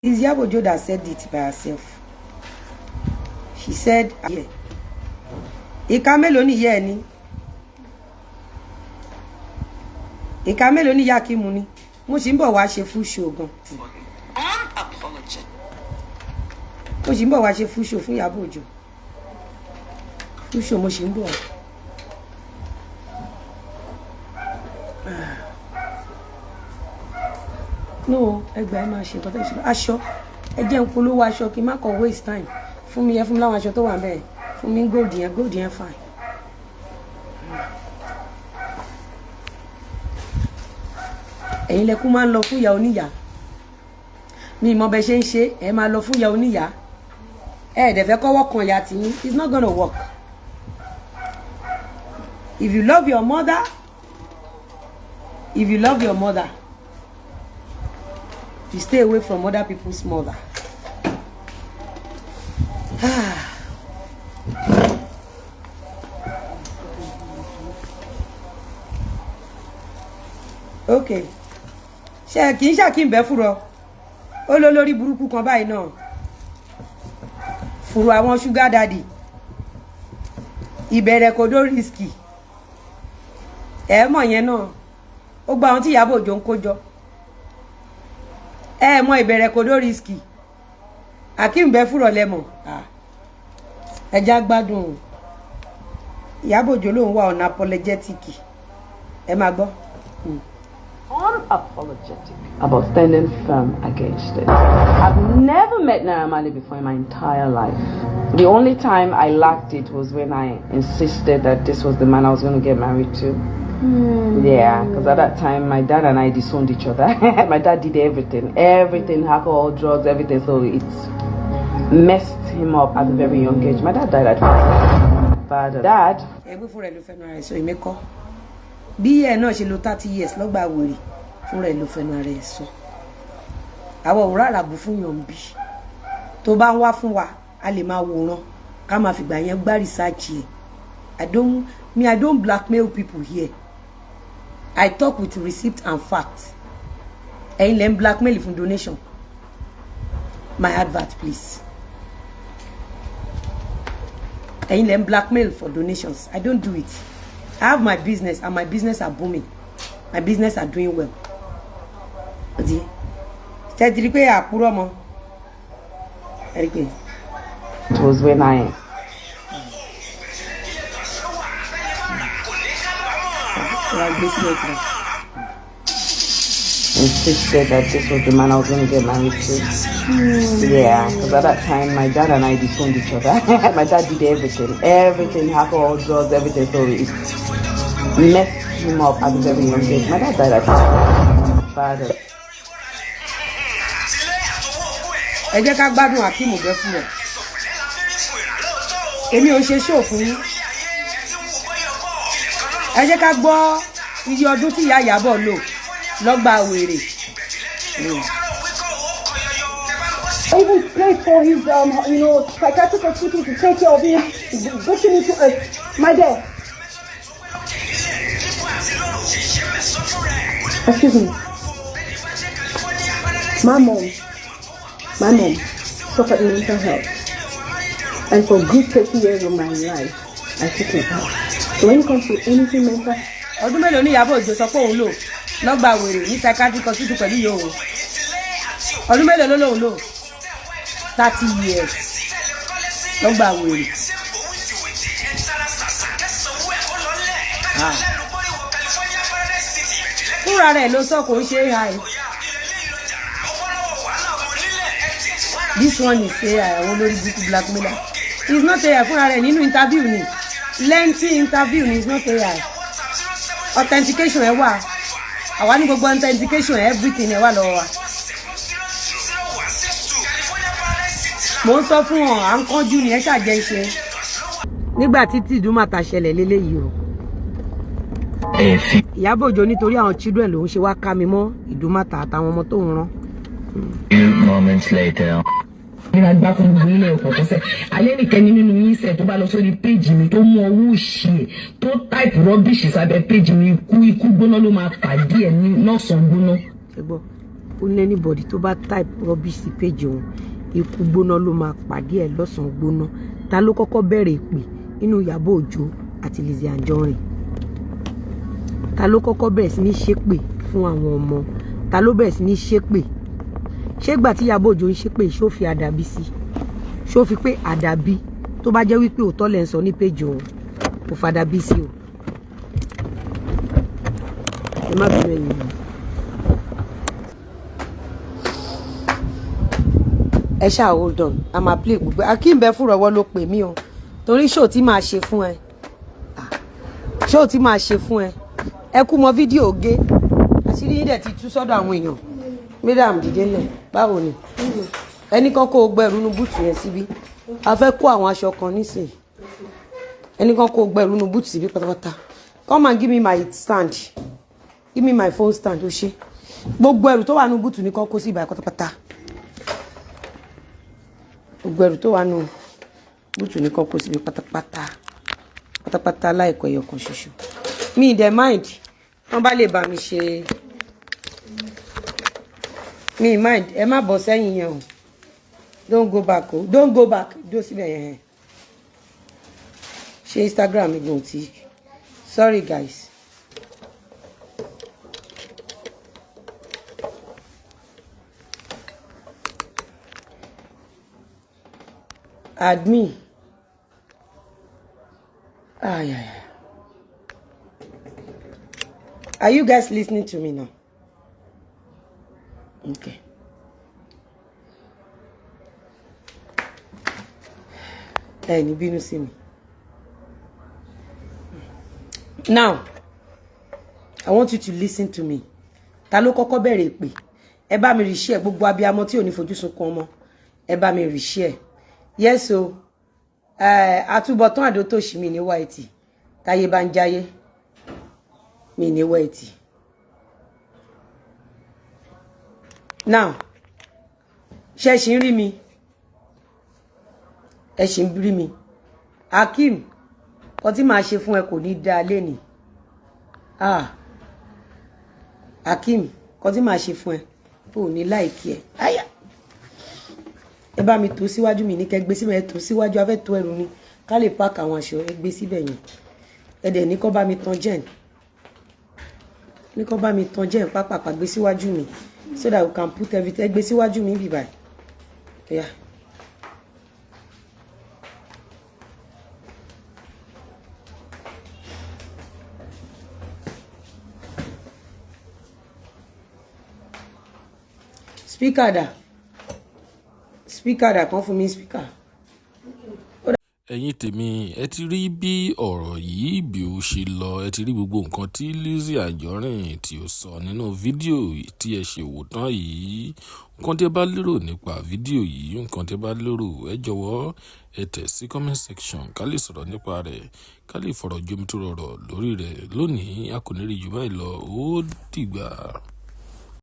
It's Iyabo Ojo that said it by herself. She said, yeah. Ìka mélòó ni ìyá ẹ ní? Ìka mélòó ni ìyá Akeem ní? Mo sì ń bọ̀ wá ṣe full show gan. Unapologetic. Mo sì ń bọ̀ wá ṣe full show fún Iyabo Ojo. Full show mo sì ń bọ̀. No, ẹgbàá, ẹ máa ṣe nǹkan tó ń ṣe. Aṣọ, ẹ jẹ́ ń polówó aṣọ kí n má kàn waste time. Fún mi, ẹ fún mi láwọn aṣọ tó wà bẹ́ẹ̀. Fún mi gold yẹn, gold yẹn fine. Ẹ̀yin lẹkún máa ń lọ fún ìyá oníyàá. Mi ìmọ̀ bẹ ṣe ń ṣe. Ẹ máa lọ fún ìyá oníyàá, ẹ ẹ̀ dẹ̀ fẹ́ kọ́wọ́ kan ìyá tiyín. It's not gonna work. If you love your mother, if you love your mother, you stay away from other people's mother. Ah. Okay, ṣe kì í ṣàkíńbẹ́ fúrọ ó ló lórí burúkú kan báyìí náà, fùrù àwọn sugar daddy, ìbẹ̀rẹ̀ kò dó risky. Ẹ mọ̀ yẹn náà, ó gba àwọn tí Ìyábọ̀ Òjó ń kó jọ. Ẹ mọ̀ ìbẹ̀rẹ̀ kò dó risky, Akeem bẹ́ fúrọ̀ lẹ́mọ̀. Ẹja gbádùn. Ìyábọ̀ Òjó lòun wà unapologetic. Ẹ máa gbọ́. Unapologetic about standing firm against it. I've never met Naira Marley before in my entire life. The only time I lacked it was when I insisted that this was the man I was going to get married to. Yeah, because at that time my dad and I disowned each other. My dad did everything, everything, alcohol, drugs, everything. So it messed him up at a very young age. My dad died at 40. But dad Ẹgbẹ́ fúnra ẹ̀ ló fẹnu ara ẹ̀ sọ, èmi kọ́. Bí ẹ náà ṣe lo 30 years lọ́gbà wèrè, fúnra ẹ̀ ló fẹnu ara ẹ̀ sọ. Àwọn òwúrọ̀ àràbù fún yàn bí tó bá ń wá fún wa, a lè máa wòran, ká máa fìgbà yẹn gbá research ẹ̀. I don't, me, I don't blackmail people here. I talk with receipt and fact. Ẹ̀yin lẹ́ ń blackmail fún donation. My advert, please. Ẹ̀yin lẹ́ ń blackmail for donations. I don't do it. I have my business and my business are booming. My business are doing well. Ọtí ṣe ti rí pé àkúrọ̀ mọ́ ẹ rí pé. It was when I Wàá gbé sílẹ̀ sílẹ̀. insisted that this was the man I was going to get married to. Yeah, because at that time my dad and I disowned each other. My dad did everything, everything, alcohol, drugs, everything. So it messed him up at a very young age. My dad died at 40. But Ẹ jẹ́ ká gbádùn Akeem bẹ́ fún ẹ. Èmi ò ṣe show fún yín. Ẹ jẹ́ ká gbọ́ iye ọdún tí ìyá Ìyábọ̀ lò lọ́gbà wèrè. Even paid for his, psychiatric hospital to take care of him, getting into a, my dear. Excuse me. My mom suffered mental health. And for good 30 years of my life, I took care of her. So when it comes to anything mental, Ọdún mélòó ní Ìyábọ̀ Òjó sọ pé òun lò lọ́gbà wèrè ní psychiatric hospital pẹ̀lú ìyá òun? Ọdún mélòó ló lòun lò? 30 years lọ́gbà wèrè. Ah. Fúnra rẹ̀ ló sọ, kò ń ṣe AI. This one is AI. Àwọn olórí burúkú blackmailer. It's not AI. Fúnra rẹ̀ nínú interview ni, lengthy interview ni. It's not AI. Authentication ẹ wà. Àwa ní gbogbo authentication, everything ẹ wà lọ́wọ́ wa. Mò ń sọ fún ọ, à ń kánjú ni. Ẹ ṣàjẹ́ ṣe nígbà tí tìdúmàtà ṣẹlẹ̀ léléyìí o. Ìyábọ̀ Òjó nítorí àwọn children lòún ṣe wá ká mi mọ́ Ìdúmàtà àtàwọn ọmọ tó ń rán. Few moments later. Nígbà gbá fún gbogbo ilé ọkọ̀ kọsẹ̀ alẹ́ nìkẹ́ni nínú yín sẹ̀ tó bá lọ sórí péjì mi, tó mú ọwọ́ òṣì ẹ̀, tó type rubbish sábẹ́ péjì mi, ikú ikú gbóná ló máa pàdé ẹ̀ ní lọ́sàn-án gbóná. Ṣe gbọ́? Ó ní anybody tó bá type rubbish sí page òun, ikú gbóná ló máa pàdé ẹ̀ lọ́sàn-án gbóná. Ta ló kọ́kọ́ bẹ̀rẹ̀ ìpè nínú Ìyábọ̀ Òjó àti Lizzy Anjorin? Ta ló kọ́kọ́ bẹ̀rẹ̀ sí ní ṣépè fún àwọn ọmọ? Ta ló bẹ̀rẹ̀ sí ní ṣépè? Ṣé gbà tí Ìyábọ̀ Òjó ń ṣépè, ṣó fi àdàbí sí? Ṣó fi pé àdàbí tó bá jẹ́ wípé òótọ́ lẹ̀ ń sọ ní page òun, kò fàdàbí sí o? Ẹ má bínú, ẹ̀yin mi. Ẹ ṣáà hold on, a máa play gbogbo. Akim bẹ fúnra ọwọ́ ló pè mí o, torí ṣó tí máa ṣe fún ẹ, ṣó tí máa ṣe fún ẹ. Ẹ kú mọ fídíò gé, àṣírí yín dẹ̀ ti tú sọ́dọ̀ àwọn èèyàn. Mariam, dìde lẹ̀. Báwo ni? Ẹnì kan kó o gbẹrù nu boot yẹn síbí. A fẹ́ kó àwọn aṣọ kan nísìn. Ẹnì kan kó o gbẹrù nu boot síbí pátápátá. Come and give me my stand, give me my phone stand. Ó ṣe gbogbo ẹrù tó wà nù boot ní kan kó sí ìbàyà pátápátá. Gbogbo ẹrù tó wà nù boot ní kan kó síbi pátápátá pátápátá láìkọ ẹyọ kan ṣoṣo. Mi dẹ̀ mind, wọ́n bá lè bá mi ṣe, mi mind. Ẹ má bọ̀ sẹ́yìn yẹn o. Don't go back o, don't go back. Dúró síbẹ̀ yẹn. Ṣé Instagram mi gùn tí? Sorry guys. Admin. Ay, ay, ay. Are you guys listening to me now? Okay. Ẹ ní bínú sí mi. Now, I want you to listen to me. Ta ló kọ́kọ́ bẹ̀rẹ̀ ìpè? Ẹ bá mi reshare. Gbogbo abiyamọ tí ò ní fojú sunkún ọmọ. Ẹ bá mi reshare. Yes o. Àtúbọ̀tán àdó tó ṣì mí ní wáìtì. Táyé bá ń jáyé. Mi ní wáìtì. Now, ṣé ṣì ń rí mi? Ẹ ṣì ń rí mi? Akeem, kọ́ tí màá ṣe fún ẹ kò ní dáa lénìí. Ah, Akeem, kọ́ tí màá ṣe fún ẹ kò ní like ẹ. Áyà, ẹ bá mi tó síwájú mi ní kẹ́ gbé síbẹ̀. Ẹ tó síwájú, a fẹ́ tó ẹrù ni ká lè pack àwọn aṣọ. Ẹ gbé síbẹ̀ yẹn. Ẹ dẹ̀ ní kó bá mi tan gen, ní kó bá mi tan gen pápápá. Gbé síwájú mi so that we can put everything. Ẹ gbé síwájú mi bíbáyìí. Yeah. Speaker dà? Speaker dà? Kan fún mi speaker. Ẹ̀yin tèmi, ẹ ti rí bí ọ̀rọ̀ yìí bí ó ṣe lọ. Ẹ ti rí gbogbo nǹkan tí Lizzy Anjorin tí ó sọ nínú fídíò tí ẹ ṣe wò tán yìí. Nǹkan tí ẹ bá lérò nípa fídíò yìí, nǹkan tí ẹ bá lérò, ẹ jọ̀wọ́ ẹ tẹ̀ sí comment section ká lè sọ̀rọ̀ nípa rẹ̀, ká lè fọ̀rọ̀ jomitoro ọ̀rọ̀ lórí rẹ̀. Lónìí, a kò ní rí jù báyìí lọ. Ó dìgbà.